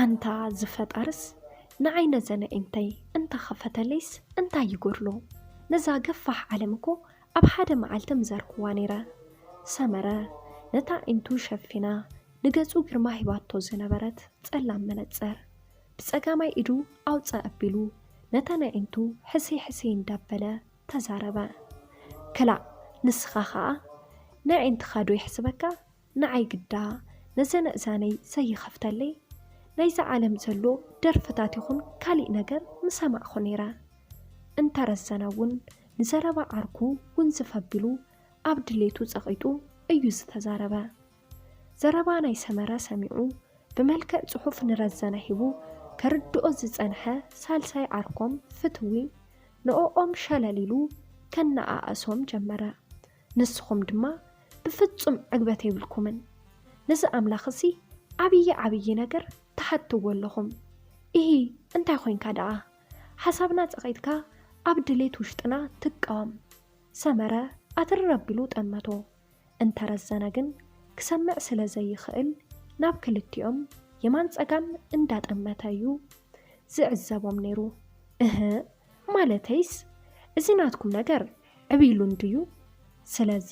ኣንታ ዝፈጣርስ፣ ንዓይ ነዘን ኣዒንተይ እንተኸፈተለይስ እንታይ ይጎድሎ? ነዛ ገፋሕ ዓለም እኮ ኣብ ሓደ መዓልቲ ምዘርኩዋ ነይረ። ሰመረ ነታ ኣዒንቱ ሸፊና ንገጹ ግርማ ሂባቶ ዝነበረት ጸላም መነጸር ብጸጋማይ ኢዱ ኣውጽእ ኣቢሉ ነተን ኣዒንቱ ሕስይ ሕስይ እንዳበለ ተዛረበ። ክላእ ንስኻ ኸኣ ንኣዒንትኻ ዶ የሕስበካ? ንዓይ ግዳ ነዘን ኣእዛነይ ዘይኸፍተለይ? ናይዛ ዓለም ዘሎ ደርፍታት ይኹን ካሊእ ነገር ምሰማዕኹ ነይረ። እንተ ረዘነ እውን ንዘረባ ዓርኩ ውንዝፍ ኣቢሉ ኣብ ድሌቱ ጸቒጡ እዩ ዝተዛረበ። ዘረባ ናይ ሰመረ ሰሚዑ ብመልክዕ ጽሑፍ ንረዘነ ሂቡ ከርድኦ ዝጸንሐ ሳልሳይ ዓርኮም ፍትዊ ንዕኦም ሸለል ኢሉ ከነኣእሶም ጀመረ። ንስኹም ድማ ብፍጹም ዕግበት የብልኩምን። ነዚ ኣምላኽሲ ዓብዪ ዓብዪ ነገር ትሓትዎ ኣለኹም። ኢሂ እንታይ ኮይንካ ደኣ? ሓሳብና ጸቒጥካ ኣብ ድሌት ውሽጥና ትቃወም። ሰመረ ኣትርር ኣቢሉ ጠመቶ። እንተ ረዘነ ግን ክሰምዕ ስለ ዘይኽእል ናብ ክልቲኦም የማን ጸጋም እንዳጠመተ እዩ ዝዕዘቦም ነይሩ። እህ ማለተይስ እዚ ናትኩም ነገር ዕብይሉ እንድዩ። ስለዚ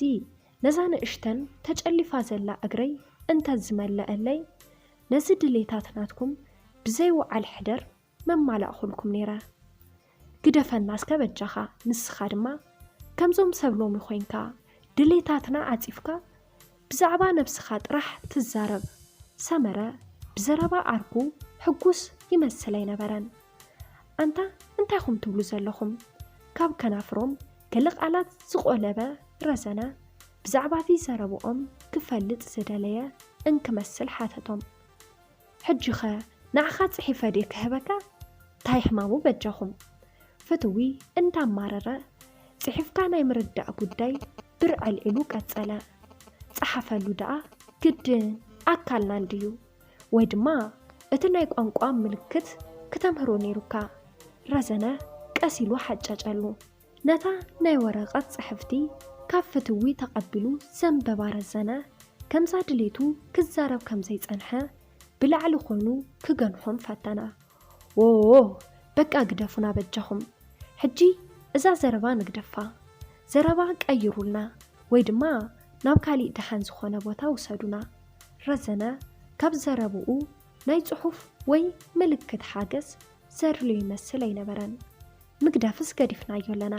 ነዛ ንእሽተን ተጨሊፋ ዘላ እግረይ እንተ ዝመለአለይ ነዚ ድሌታት ናትኩም ብዘይ ውዓል ሕደር መማላእኹልኩም ነይረ። ግደፈና እስከ በጃኻ። ንስኻ ድማ ከምዞም ሰብ ሎሚ ኮይንካ ድሌታትና ዓጺፍካ ብዛዕባ ነብስኻ ጥራሕ ትዛረብ። ሰመረ ብዘረባ ዓርኩ ሕጉስ ይመስል ኣይነበረን። ኣንታ እንታይ ኹም ትብሉ ዘለኹም? ካብ ከናፍሮም ገለ ቃላት ዝቖለበ ረዘነ ብዛዕባቲ ዘረብኦም ክፈልጥ ዝደለየ እንክመስል ሓተቶም። ሕጂኸ ንዓኻ ጽሒፈ ድየ ክህበካ? ታይ ሕማሙ በጃኹም? ፍትዊ እንዳማረረ ጽሒፍካ ናይ ምርዳእ ጉዳይ ብር ኣልዒሉ ቀጸለ። ጸሓፈሉ ደኣ ግድን ኣካልና እንድዩ። ወይ ድማ እቲ ናይ ቋንቋ ምልክት ክተምህሮ ነይሩካ። ረዘነ ቀስ ኢሉ ሓጨጨሉ። ነታ ናይ ወረቐት ጽሕፍቲ ካብ ፍትዊ ተቐቢሉ ዘንበባ ረዘነ፣ ከምዛ ድሌቱ ክዛረብ ከም ዘይጸንሐ ብላዕሊ ኮይኑ ክገንሖም ፈተነ። ዎ፣ በቃ ግደፉና በጃኹም። ሕጂ እዛ ዘረባ ንግደፋ። ዘረባ ቀይሩልና ወይ ድማ ናብ ካሊእ ደሓን ዝኾነ ቦታ ውሰዱና። ረዘነ ካብ ዘረብኡ ናይ ጽሑፍ ወይ ምልክት ሓገዝ ዘድልዮ ይመስል ኣይነበረን። ምግዳፍስ ገዲፍናዮ ኣለና።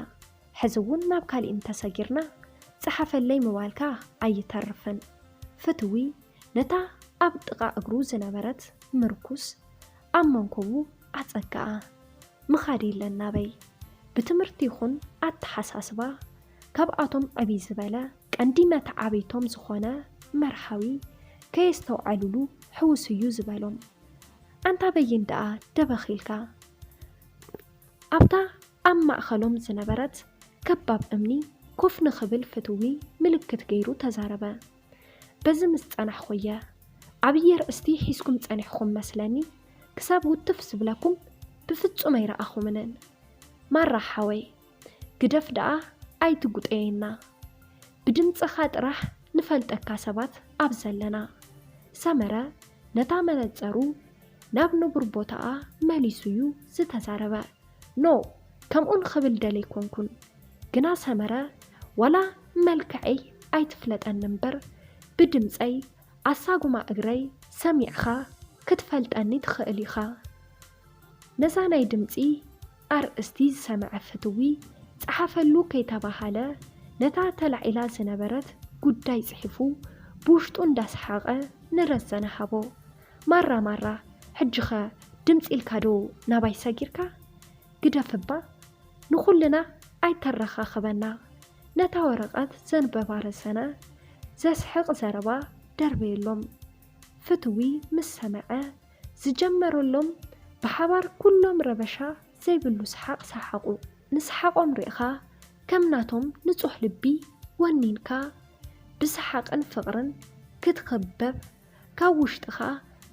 ሕዚ እውን ናብ ካሊእ እንተሰጊርና ጸሓፈለይ ምባልካ ኣይተርፍን። ፍትዊ ነታ ኣብ ጥቓ እግሩ ዝነበረት ምርኩስ ኣብ መንኮቡ ኣጸግኣ። ምኻድ የለን ናበይ። ብትምህርቲ ይኹን ኣተሓሳስባ ካብኣቶም ዕብይ ዝበለ ቀንዲ መተዓብይቶም ዝኾነ መርሃዊ ከየስተውዓሉሉ ሕውስ እዩ ዝበሎም። ኣንታ በይን ደኣ ደበኽ ኢልካ። ኣብታ ኣብ ማእኸሎም ዝነበረት ከባብ እምኒ ኮፍ ንኽብል ፍትዊ ምልክት ገይሩ ተዛረበ። በዚ ምስ ጸናሕኹ'የ። ዓብዪ ኣርእስቲ ሒዝኩም ጸኒሕኹም መስለኒ፣ ክሳብ ውትፍ ዝብለኩም ብፍጹም ኣይረኣኹምንን። ማራ ሓወይ፣ ግደፍ ደኣ ኣይትጉጠየና። ብድምጽኻ ጥራሕ ንፈልጠካ ሰባት ኣብ ዘለና። ሰመረ ነታ መነጸሩ ናብ ንቡር ቦታኣ መሊሱ'ዩ ዝተዛረበ። ኖ፣ ከምኡ ንኽብል ደልየ ኣይኮንኩን። ግና ሰመረ፣ ዋላ መልክዐይ ኣይትፍለጠኒ እምበር፣ ብድምጸይ ኣሳጉማ እግረይ ሰሚዕኻ ክትፈልጠኒ ትኽእል ኢኻ። ነዛ ናይ ድምጺ ኣርእስቲ ዝሰምዐ ፍትዊ፣ ጸሓፈሉ ከይተባሃለ፣ ነታ ተላዒላ ዝነበረት ጉዳይ ጽሒፉ፣ ብውሽጡ እንዳሰሓቐ ንረዘነ ሃቦ። ማራ ማራ፣ ሕጂኸ ድምጺ ኢልካ ዶ ናባይ ሰጊርካ? ግደፍ እባ፣ ንኹልና ኣይተረኻኽበና። ነታ ወረቐት ዘንበባ ረዘነ ዘስሕቕ ዘረባ ደርበየሎም። ፍትዊ ምስ ሰምዐ ዝጀመረሎም ብሓባር ኩሎም ረበሻ ዘይብሉ ሰሓቕ ሰሓቑ። ንሰሓቖም ርኢኻ ከም ናቶም ንጹህ ልቢ ወኒንካ ብሰሓቕን ፍቕርን ክትኽበብ ካብ ውሽጥኻ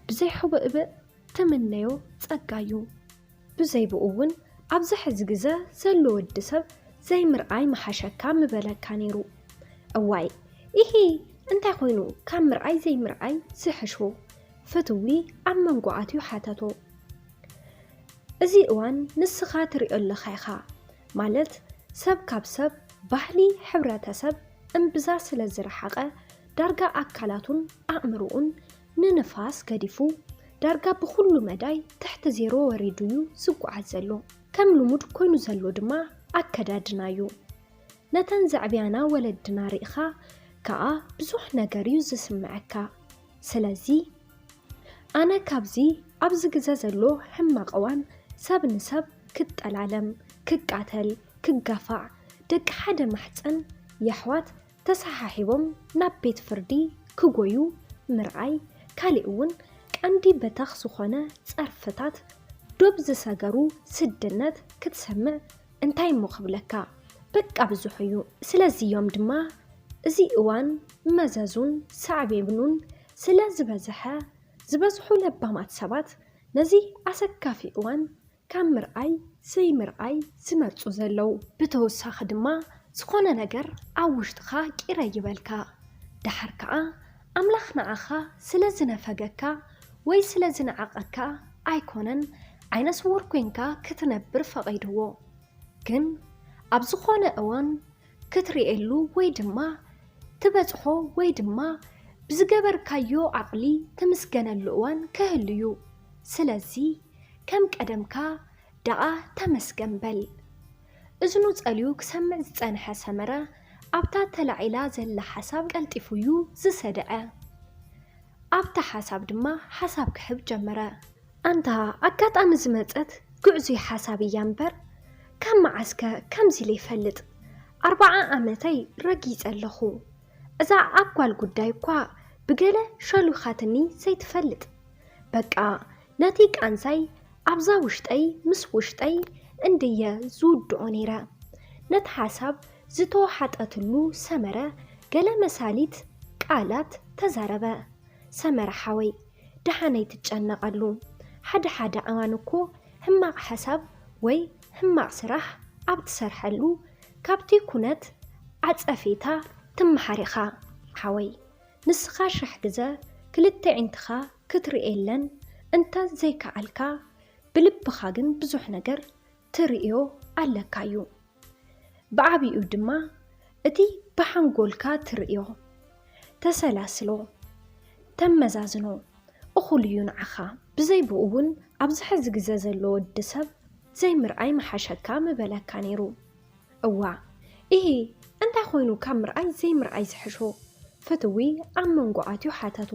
ብዘይ ሕብእብእ ትምነዮ ጸጋ እዩ። ብዘይ ብኡ እውን ኣብዚ ሕዚ ግዘ ዘሎ ወዲ ሰብ ዘይምርኣይ ምሓሸካ ምበለካ ነይሩ። እዋይ ኢሂ እንታይ ኮይኑ ካብ ምርኣይ ዘይምርኣይ ዝሕሹ። ፍትዊ ኣብ መንጎ ኣትዩ ሓተቶ። እዚ እዋን ንስኻ ትሪኦ ኣለኻ ኢኻ፣ ማለት ሰብ ካብ ሰብ፣ ባህሊ፣ ሕብረተሰብ እምብዛ ስለ ዝረሓቐ ዳርጋ ኣካላቱን ኣእምሮኡን ንንፋስ ገዲፉ ዳርጋ ብኹሉ መዳይ ትሕቲ ዜሮ ወሪዱ እዩ ዝጓዓዝ ዘሎ። ከም ልሙድ ኮይኑ ዘሎ ድማ ኣከዳድና እዩ። ነተን ዘዕብያና ወለድና ርኢኻ ከኣ ብዙሕ ነገር እዩ ዝስምዐካ። ስለዚ ኣነ ካብዚ ኣብዚ ግዘ ዘሎ ሕማቕ እዋን ሰብ ንሰብ ክጠላለም፣ ክቃተል፣ ክጋፋዕ፣ ደቂ ሓደ ማሕፀን የሕዋት ተሰሓሒቦም ናብ ቤት ፍርዲ ክጎዩ ምርኣይ፣ ካሊእ እውን ቀንዲ በተኽ ዝኾነ ፀርፍታት ዶብ ዝሰገሩ ስድነት ክትሰምዕ እንታይ እሞ ክብለካ፣ በቃ ብዙሕ እዩ። ስለዚ እዮም ድማ እዚ እዋን መዘዙን ሳዕቤኑን ስለ ዝበዝሐ ዝበዝሑ ለባማት ሰባት ነዚ ኣሰካፊ እዋን ካብ ምርኣይ ዘይምርኣይ ዝመርጹ ዘለዉ። ብተወሳኺ ድማ ዝኾነ ነገር ኣብ ውሽጥኻ ቂረ ይበልካ። ደሓር ከኣ ኣምላኽ ንዓኻ ስለ ዝነፈገካ ወይ ስለ ዝነዓቐካ ኣይኮነን ዓይነ ስውር ኮይንካ ክትነብር ፈቒድዎ። ግን ኣብ ዝኾነ እዋን ክትርእየሉ ወይ ድማ ትበጽሖ ወይ ድማ ብዝገበርካዮ ዓቕሊ ትምስገነሉ እዋን ክህሉ እዩ። ስለዚ ከም ቀደምካ ደኣ ተመስገን በል። እዝኑ ጸልዩ ክሰምዕ ዝጸንሐ ሰመረ ኣብታ ተላዒላ ዘላ ሓሳብ ቀልጢፉ እዩ ዝሰደዐ። ኣብታ ሓሳብ ድማ ሓሳብ ክህብ ጀመረ። ኣንታ ኣጋጣሚ ዝመጸት ግዕዙይ ሓሳብ እያ እምበር፣ ካብ መዓስከ ከምዚ ኢለ ይፈልጥ? ኣርብዓ ዓመተይ ረጊጸ ኣለኹ። እዛ ኣብ ጓል ጉዳይ እኳ ብገለ ሸሉኻትኒ ዘይትፈልጥ። በቃ ነቲ ቃንዛይ ኣብዛ ውሽጠይ ምስ ውሽጠይ እንድየ ዝውድኦ ነይረ። ነቲ ሓሳብ ዝተወሓጠትሉ ሰመረ ገለ መሳሊት ቃላት ተዛረበ። ሰመረ ሓወይ፣ ደሓን ኣይትጨነቐሉ። ሓደ ሓደ እዋን እኮ ሕማቕ ሓሳብ ወይ ሕማቕ ስራሕ ኣብ ትሰርሐሉ ካብቲ ኩነት ዓጸፌታ ትመሃር ኢኻ ሓወይ። ንስኻ ሽሕ ግዘ ክልተ ኣዒንትኻ ክትርእየለን እንተ ዘይከኣልካ ብልብኻ ግን ብዙሕ ነገር ትርእዮ ኣለካ እዩ። ብዓቢኡ ድማ እቲ ብሓንጎልካ ትርእዮ፣ ተሰላስሎ፣ ተመዛዝኖ እኹል እዩ ንዓኻ። ብዘይ ብኡ እውን ኣብዚ ሕዚ ግዘ ዘሎ ወዲ ሰብ ዘይምርኣይ ምሓሸካ ምበለካ ነይሩ። እዋ፣ ኢሂ፣ እንታይ ኮይኑ ካብ ምርኣይ ዘይምርኣይ ዝሕሾ? ፍትዊ ኣብ መንጎ ኣትዩ ሓተቶ።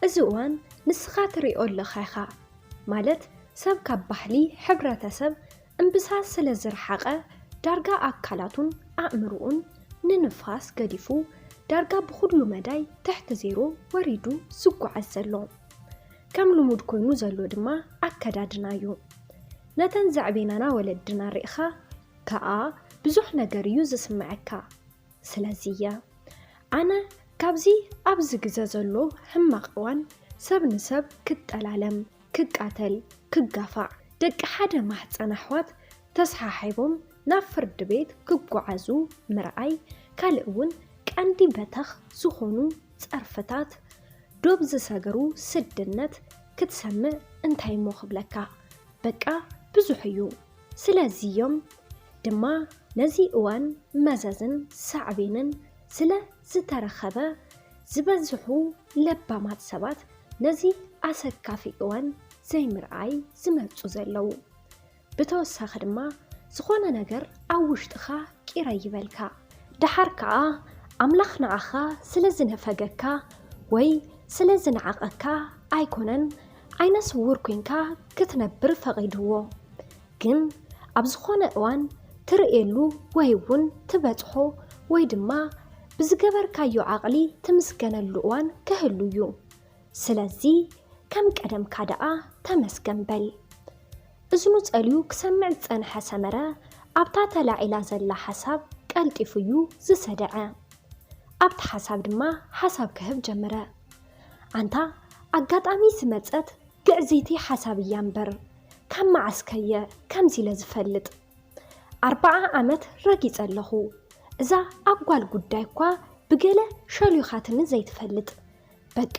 እዚ እዋን ንስኻ ትሪኦ ኣለኻ ኢኻ። ማለት ሰብ ካብ ባህሊ ሕብረተሰብ እምብሳ ስለ ዝረሓቐ ዳርጋ ኣካላቱን ኣእምርኡን ንንፋስ ገዲፉ ዳርጋ ብኹሉ መዳይ ትሕቲ ዜሮ ወሪዱ ዝጓዓዝ ዘሎ። ከም ልሙድ ኮይኑ ዘሎ ድማ ኣከዳድና እዩ። ነተን ዘዕቤናና ወለድና ርኢኻ ከኣ ብዙሕ ነገር እዩ ዝስምዐካ። ስለዚ እየ ኣነ ካብዚ ኣብዚ ግዘ ዘሎ ሕማቕ እዋን ሰብ ንሰብ ክጠላለም፣ ክቃተል፣ ክጋፋዕ፣ ደቂ ሓደ ማህፀን ኣሕዋት ተሰሓሒቦም ናብ ፍርዲ ቤት ክጓዓዙ ምርኣይ፣ ካልእ እውን ቀንዲ በተኽ ዝኾኑ ፀርፍታት ዶብ ዝሰገሩ ስድነት ክትሰምዕ እንታይ እሞ ክብለካ፣ በቃ ብዙሕ እዩ። ስለዚ እዮም ድማ ነዚ እዋን መዘዝን ሳዕቤንን ስለ ዝተረኸበ ዝበዝሑ ለባማት ሰባት ነዚ ኣሰካፊ እዋን ዘይምርኣይ ዝመርጹ ዘለዉ። ብተወሳኺ ድማ ዝኾነ ነገር ኣብ ውሽጥኻ ቂረ ይበልካ። ደሓር ከኣ ኣምላኽ ንዓኻ ስለ ዝነፈገካ ወይ ስለ ዝነዓቐካ ኣይኮነን ዓይነ ስውር ኮይንካ ክትነብር ፈቒድዎ። ግን ኣብ ዝኾነ እዋን ትርእየሉ ወይ እውን ትበጽሖ ወይ ድማ ብዝገበርካዮ ዓቕሊ ትምስገነሉ እዋን ክህሉ እዩ። ስለዚ ከም ቀደምካ ደኣ ተመስገን በል። እዝኑ ጸልዩ ክሰምዕ ዝጸንሐ ሰመረ ኣብታ ተላዒላ ዘላ ሓሳብ ቀልጢፉ እዩ ዝሰደዐ። ኣብቲ ሓሳብ ድማ ሓሳብ ክህብ ጀመረ። ኣንታ ኣጋጣሚ ዝመጸት ግዕዝይቲ ሓሳብ እያ እምበር፣ ካብ መዓስከየ ከምዚ ኢለ ዝፈልጥ? ኣርብዓ ዓመት ረጊጸ ኣለኹ። እዛ ኣብ ጓል ጉዳይ እኳ ብገለ ሸሊኻትኒ ዘይትፈልጥ። በቃ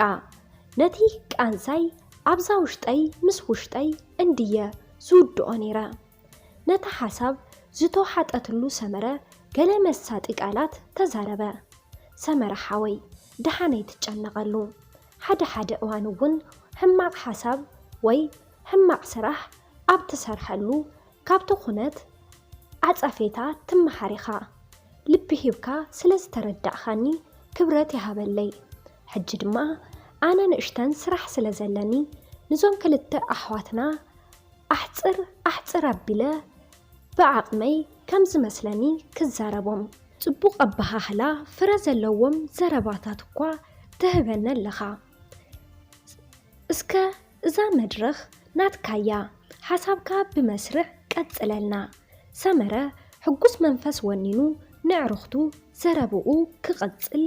ነቲ ቃንዛይ ኣብዛ ውሽጠይ ምስ ውሽጠይ እንድየ ዝውድኦ ነይረ። ነታ ሓሳብ ዝተወሓጠትሉ ሰመረ ገለ መሳጢ ቃላት ተዛረበ። ሰመረ ሓወይ፣ ደሓን ኣይትጨነቐሉ። ሓደ ሓደ እዋን እውን ሕማቕ ሓሳብ ወይ ሕማቕ ስራሕ ኣብ ትሰርሐሉ ካብቲ ኩነት ዓጸፌታ ትመሃር ኢኻ። ልቢ ሂብካ ስለ ዝተረዳእኻኒ ክብረት ይሃበለይ። ሕጂ ድማ ኣነ ንእሽተን ስራሕ ስለ ዘለኒ ንዞም ክልተ ኣሕዋትና ኣሕጽር ኣሕጽር ኣቢለ ብዓቕመይ ከም ዝመስለኒ ክዛረቦም። ጽቡቕ ኣበሃህላ ፍረ ዘለዎም ዘረባታት እኳ ትህበኒ ኣለኻ። እስከ እዛ መድረኽ ናትካያ፣ ሓሳብካ ብመስርዕ ቀጽለልና። ሰመረ ሕጉስ መንፈስ ወኒኑ ንዕርኽቱ ዘረብኡ ክቐጽል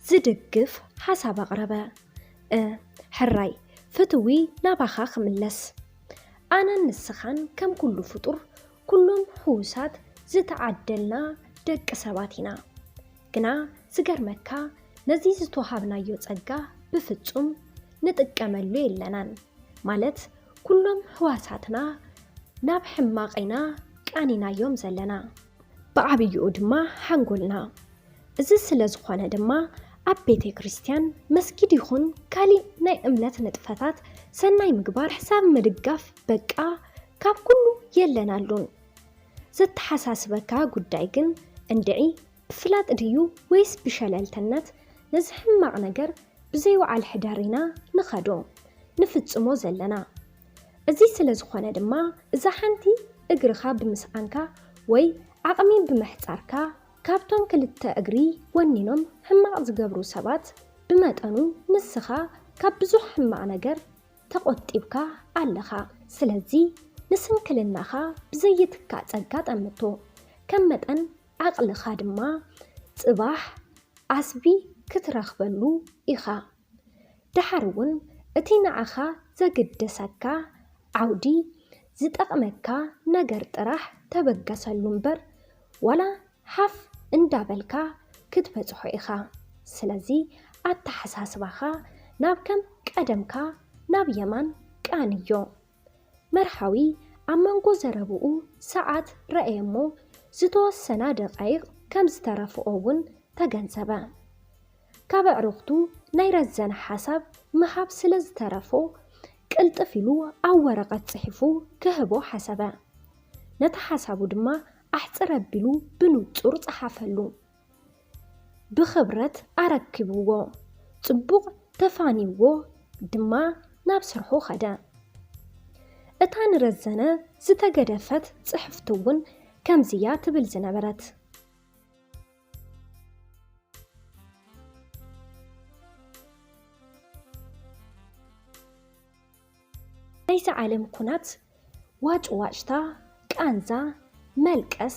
ዝድግፍ ሓሳብ ኣቕረበ። እ፣ ሕራይ፣ ፍትዊ ናባኻ ክምለስ። ኣነን ንስኻን ከም ኩሉ ፍጡር ኩሎም ሕዉሳት ዝተዓደልና ደቂ ሰባት ኢና። ግና ዝገርመካ ነዚ ዝተዋሃብናዮ ጸጋ ብፍጹም ንጥቀመሉ የለናን። ማለት ኩሎም ሕዋሳትና ናብ ሕማቕ ኢና ቃኒናዮም ዘለና። ብዓብይኡ ድማ ሓንጎልና። እዚ ስለ ዝኾነ ድማ ኣብ ቤተ ክርስቲያን መስጊድ ይኹን ካሊእ ናይ እምነት ንጥፈታት ሰናይ ምግባር ሕሳብ ምድጋፍ በቃ ካብ ኩሉ የለናሉን። ዘተሓሳስበካ ጉዳይ ግን እንድዒ ብፍላጥ ድዩ ወይስ ብሸለልተነት ነዚ ሕማቕ ነገር ብዘይወዓል ሕደር ኢና ንኸዶ ንፍጽሞ ዘለና። እዚ ስለ ዝኾነ ድማ እዛ ሓንቲ እግርኻ ብምስኣንካ ወይ ዓቕሚ ብምሕጻርካ ካብቶም ክልተ እግሪ ወኒኖም ሕማቕ ዝገብሩ ሰባት ብመጠኑ ንስኻ ካብ ብዙሕ ሕማቕ ነገር ተቖጢብካ ኣለኻ። ስለዚ ንስንክልናኻ ብዘይትካእ ጸጋ ጠምቶ። ከም መጠን ዓቕልኻ ድማ ጽባሕ ዓስቢ ክትረኽበሉ ኢኻ። ደሓር እውን እቲ ንዓኻ ዘግድሰካ ዓውዲ ዝጠቕመካ ነገር ጥራሕ ተበገሰሉ እምበር ዋላ ሓፍ እንዳበልካ ክትበጽሖ ኢኻ። ስለዚ ኣተሓሳስባኻ ናብ ከም ቀደምካ ናብ የማን ቃንዮ። መርሃዊ ኣብ መንጎ ዘረብኡ ሰዓት ረኣየ እሞ ዝተወሰና ደቃይቕ ከም ዝተረፍኦ እውን ተገንዘበ። ካብ ኣዕሩኽቱ ናይ ረዘነ ሓሳብ ምሃብ ስለ ዝተረፎ ቅልጥፍ ኢሉ ኣብ ወረቐት ጽሒፉ ክህቦ ሓሰበ። ነቲ ሓሳቡ ድማ ኣሕጽር ኣቢሉ ብንጹር ጸሓፈሉ። ብኽብረት ኣረኪብዎ፣ ጽቡቕ ተፋንይዎ ድማ ናብ ስርሑ ኸደ። እታ ንረዘነ ዝተገደፈት ጽሕፍቲ እውን ከምዚያ ትብል ዝነበረት። ናይዚ ዓለም ኩናት ዋጭዋጭታ፣ ቃንዛ፣ መልቀስ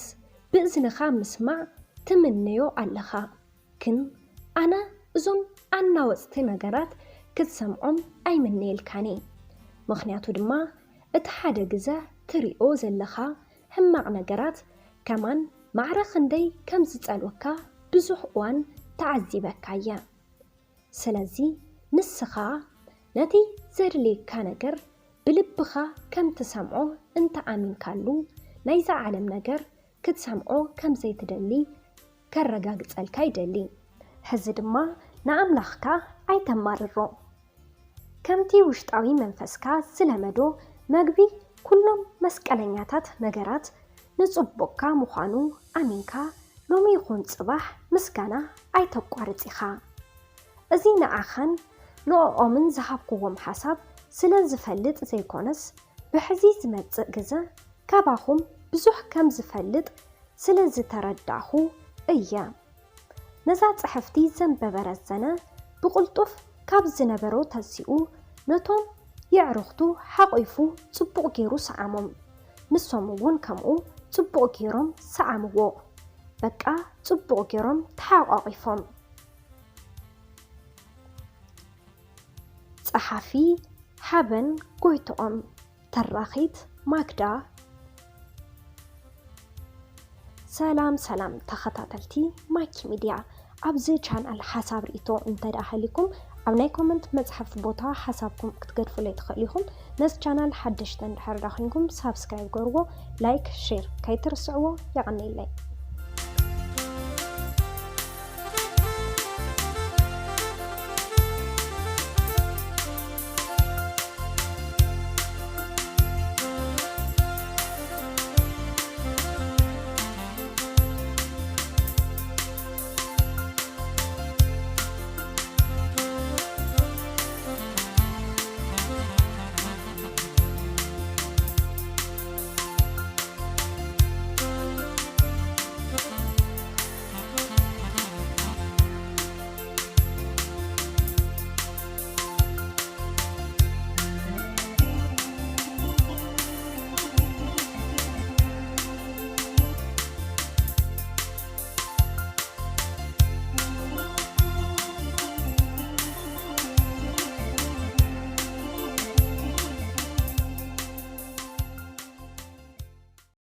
ብእዝንኻ ምስማዕ ትምነዮ ኣለኻ። ግን ኣነ እዞም ኣናወጽቲ ነገራት ክትሰምዖም ኣይምነየልካን እየ። ምኽንያቱ ድማ እቲ ሓደ ግዘ ትሪኦ ዘለኻ ሕማቕ ነገራት ከማን ማዕረ ክንደይ ከም ዝጸልወካ ብዙሕ እዋን ተዓዚበካ እየ። ስለዚ ንስኻ ነቲ ዘድልየካ ነገር ብልብኻ ከም ትሰምዖ እንተ ኣሚንካሉ፣ ናይዛ ዓለም ነገር ክትሰምዖ ከም ዘይትደሊ ከረጋግጸልካ ይደሊ። ሕዚ ድማ ንኣምላኽካ ኣይተማርሮ። ከምቲ ውሽጣዊ መንፈስካ ዝለመዶ መግቢ፣ ኩሎም መስቀለኛታት ነገራት ንጽቡቕካ ምዃኑ ኣሚንካ፣ ሎሚ ይኹን ጽባሕ ምስጋና ኣይተቋርጽ ኢኻ። እዚ ንዓኻን ንዕኦምን ዝሃብክዎም ሓሳብ ስለ ዝፈልጥ ዘይኮነስ፣ ብሕዚ ዝመጽእ ግዘ ካባኹም ብዙሕ ከም ዝፈልጥ ስለ ዝተረዳእኹ እየ። ነዛ ጽሕፍቲ ዘንበበ ረዘነ ብቕልጡፍ ካብ ዝነበሮ ተሲኡ ነቶም የዕሩኽቱ ሓቒፉ ጽቡቕ ገይሩ ሰዓሞም። ንሶም እውን ከምኡ ጽቡቕ ገይሮም ሰዓምዎ። በቃ ጽቡቕ ገይሮም ተሓቋቒፎም። ጸሓፊ ሓበን ጎይትኦም። ተራኺት ማክዳ። ሰላም ሰላም ተኸታተልቲ ማኪ ሚድያ፣ ኣብዚ ቻናል ሓሳብ ርእይቶ እንተ ደኣ ሃሊኩም ኣብ ናይ ኮመንት መጽሓፍ ቦታ ሓሳብኩም ክትገድፉለይ ትኽእሉ ኢኹም። ነዚ ቻናል ሓደሽቲ እንድሕር ዳ ኮይንኩም ሳብስክራይብ ገርዎ፣ ላይክ፣ ሼር ከይትርስዕዎ። የቐንየለይ።